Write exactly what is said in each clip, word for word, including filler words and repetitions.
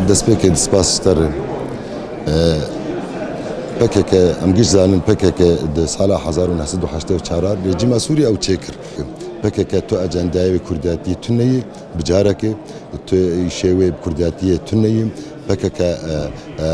Destpêkê di spas ji te re. E, P K K, em giş zanin P K K di sala hezar û neh sed û heştê û çar rejîma Sûrî ew çêkir. P K K tu ecendayê wê kurdiyatiyê tune yî, bi carekê tu îşê wê bi kurdiyatiyê tune yî. P K K, e, e, e,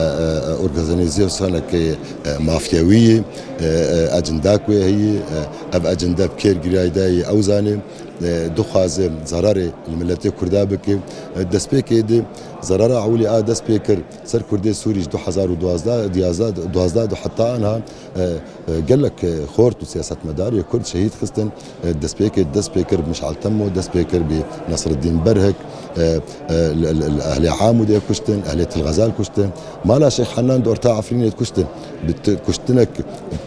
organîzasyonekê, e, mafyewî yî, e, e, ecindak wê heyî, e, ev ecinde bi kêr girayî dayî ew zanê, e, dixwaze zararê li miletê Kurda bike. E, destpêkê de zarara ewilî a dest pê kir ser Kurdê Sûrî ji du hezar û duwazdeh, duwazdeh, duwazdeh de heta anha, e, e, gelek, e, xort û siyasetmedarê Kurd şehîd xistin. E, destpêkê dest pê kir bi Mişal Temo, dest pê kir bi Nasreddîn Berhik, e, e, li, li, li ehlê Amûdê kuştin, ehlê Til Xezal kuştin. Mala Şêx Henan di orta Efrînê kuştin. Bi te-, kuştinek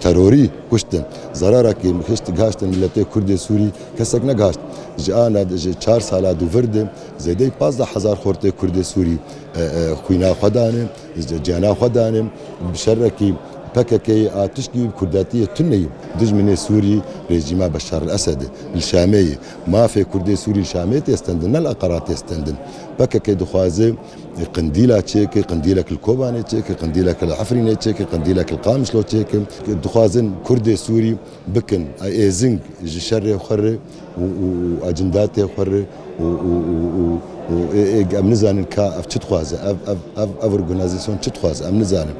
terorî kuştin. Zararekî hişt gihiştin miletê Kurdê Sûrî kesek negihaşt. Ji ana, ji çar sala dûvir de zêdeyî pazdeh hezar xortê Kurdê Sûrî, e, e, xwîna xwe dane, ciyana xwe dane. Bi şerekî P K K'yê a tişkî wî bi kurdiyatiyê tune yî. Dijminê Sûrî rejîma Beşar el Esed e. Li Şamê ye. Mafê Kurdê Sûrî li Şamê tê stendin, ne li Enqera tê stendin. P K K dixwaze qindîla çêke, qindîlek li Kobanê çêke, qindîlek li Efrînê çêke, qindîlek li Qamişlo çêke. Dixwazin Kurdê Sûrî bikin êzing ji şerê xwe re û, û, û ecindatê xwe re û, û, û, û, û ê, ê, em nizanin ka ev çi dixwaze, ev, ev, ev, ev organîzasyon çi dixwaze, em nizanin.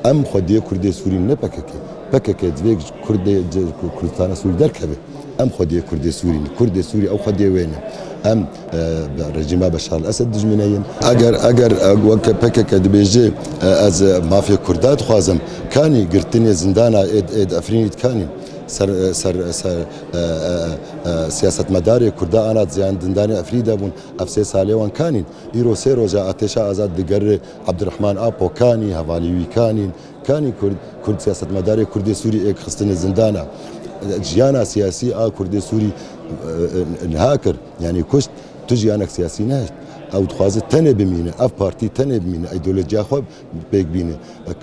Em xwediyê Kurdê Sûrî ne P K K. P K K divê ji Kurdê, ji Kurdistana Sûrî derkeve. Em xwediyê Kurdê Sûrî ne. Kurdê Sûrî ew xwediyê wê ne. Em, e, rejîma Beşar el Esed dijmîne yin. Eger, eger, e, weke P K K dibêje, e, ez, e, mafê Kurda dixwazim, kanî girtinê zindana ê, ê di Efrînî dikanî. Ser, e, ser, ser, e, e, e, siyasetmedarê Kurda ana ziyan dindanê Efrînî de bûn. Ev sê salê wan kanîn. Îro sê roja Ateşa Azad digere Abdurrahman Apo kanî, hevalî wî kanîn. Kanî Kurd, Kurd siyasetmedarê Kurdê Sûrî êk xistine zindana. Jiyana siyasî a Kurdê Sûrî, e, e, niha kir, yanî kuşt, tu jiyanek siyasî nehişt. Ew dixwaze tenê bimîne, ev partî tenê bimîne, îdeolojiya xwe pêk bîne.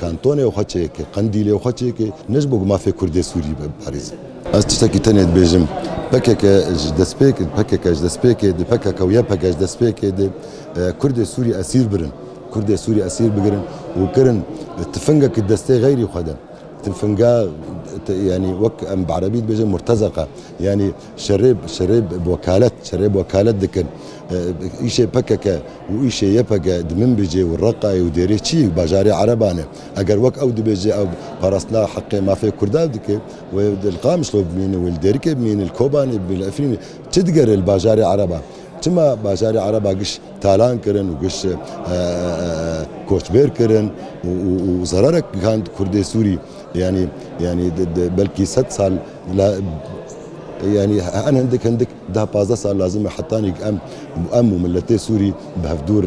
Kantonê xwe çêke, qendîlê xwe çêke, ne ji bo ku mafê Kurdê Sûrî biparêze. Ez tiştekî tenê dibêjim, P K K ji destpêk, P K K ji destpêkê de, P K K û Y P G ji destpêkê de, e, Kurdê Sûrî esîr birin. Kurdê Sûrî esîr bigirin û kirin tifingek di destê xeyrî xwe de. Tifinga, te-, yanî wek em bi erebî dibêjin murtezeqa. Yanî şerê, şerê bi wekalet, şerê bi wekalet dikin. E, îşê P K K û îşê Y P G di Minbicê û Reqayê û Dêrê Çiyê bajarê Ereban e. Eger wek ew dibêje ew parastina heqê mafê Kurda dike, wê li Qamişlo bimîne, wê li Dêrikê bimîne, li Kobanê bimîne, li Efrînê, çi digere li bajarê Ereba? Çima bajarê Ereba giş talan kirin û giş, e, e, e, koçber kirin û, û, û zararek gihand Kurdê Sûrî? Yanî, yanî di, di, belkî sed sal la, yanî en hindik hindik deh pazdeh sal lazim e hetanî em, em û miletê Sûrî bi hevdûr, e,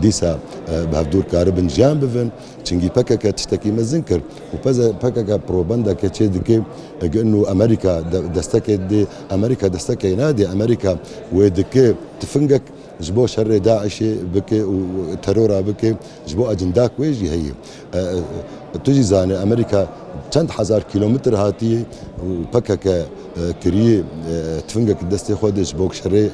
dîsa, e, bi hevdûr karibin jiyan bivin. Çingî P K K tiştekî mezin kir û peze P K K probendeke çê dike, e, inu Amerîka de-, destekê dê, Amerîka destekê nadê, Amerîka wê dike tifingek ji bo şerê DAIŞê bike û terora bike, ji bo ecindak wê jî heye. E, e, tu jî zanî Amerîka çend hezar kîlometr hatiye û P K K, e, kiriye, e, tifingek destê xwe de ji bo şerê, e, e,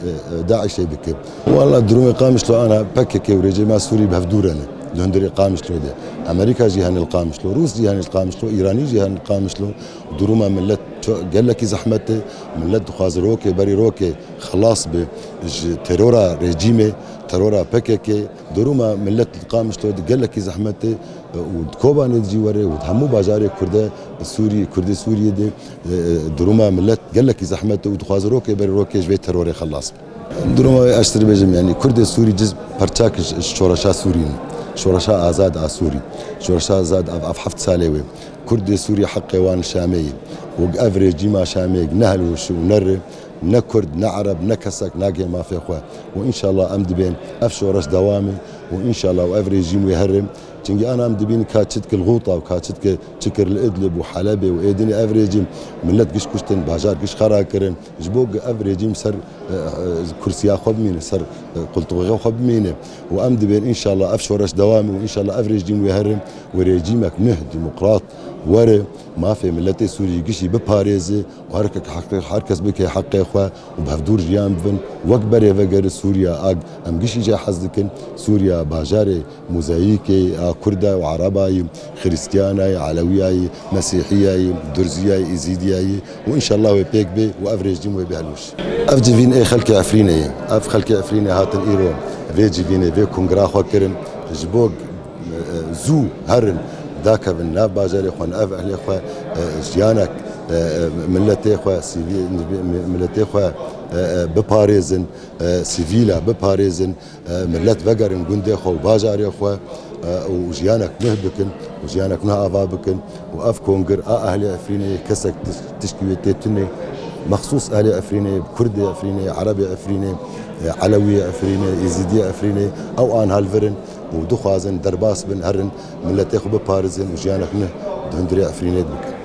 DAIŞê bike. Wala durumê Qamişlo ana P K K û rejîma Sûrî bi hevdû re ne. Li hundirê Qamişlo de. Amerîka jî hene li Qamişlo, Rûs jî hene li Qamişlo, Îranî jî hene li Qamişlo. Duruma millet ço-, gelekî zehmet e. Millet dixwaze rokê berî rokê xelas be ji terora rejîmê, terora P K K. Duruma millet li Qamişlo de gelekî zehmet e, e, û di Kobanê de jî were û di hemû bajarê Kurde Sûrî, Kurdê Sûriyê de, e, e, duruma millet gelekî zehmet e û dixwaze rokê berî rokê ji vê terorê xelas be. Duruma wê ez tê bêjim, yanî Kurdê Sûrî ciz perçak ji, ji şoreşa Sûrî ne. Şoreşa azad a Sûrî. Şoreşa azad ev, ev heft salê wê. Kurdê Sûrî heqê wan li Şamê ye. Wek ev rejîma Şamê ne hilwiş û ne rê, ne Kurd, ne Ereb, ne kesek nagê mafê xwe. Û înşallah em dibên ev şoreş dewamê û înşallah û ev rejîm wê herê. Çingî ana em dibîn ka çi dikir li Xûta û ka çi dikir, çi kir li Idlib û Helebê û êdinê ev rejîm millet giş kuştin, bajar giş xera kirin. Ji bo ev rejîm ser, e, e, kursiya xwe bimîne, ser, e, qultuxê xwe bimîne. Û em dibên înşallah ev şoreş dewamê û înşallah ev rejîm wê herê û rejîmek nuh demokrat were, mafê miletê Sûrî gişî biparêze û her ke-, her kes bike heqê xwe û bi hevdûr jiyan bibin. Wek berê vegere Sûriya a em gişî jê hez dikin, Sûriya bajarê mozayîkê a Kurda û Ereba yî, Xirîstiyanayî, Elewiyayî, Mesîhiyayî, Durziyayî, Îzîdiyayî û înşallah wê pêk bê û ev rejîm wê bê hilwiş. Ev civîn ê xelkê Efrînê ye. Ev xelkê Efrînê hatin îro vê civînê, vê kongra xwe kirin. Ji bo, e, zû herin, dakevin nav bajarê xwe, nav ehlê xwe, e, jiyanek, e, e, miletê xwe, sivî-, miletê xwe, e, e, biparêzin, e, sivîla biparêzin, e, milet vegerin gundê xwe û bajarê xwe, e, û jiyanek nuh bikin û jiyanek nuh ava bikin. Û ev kongir a ehlê Efrînê kesek tiş-, tişkî wê tê tune, mexsûs ehlê Efrînê, Kurdê Efrînê, Erebê Efrînê, e, Elewiyê Efrînê, Êzîdiyê Efrînê, ew an helvirin û dixwazin derbas bin, herin miletê xwe biparêzin û jiyanek nuh di hundirê Efrînê bikin.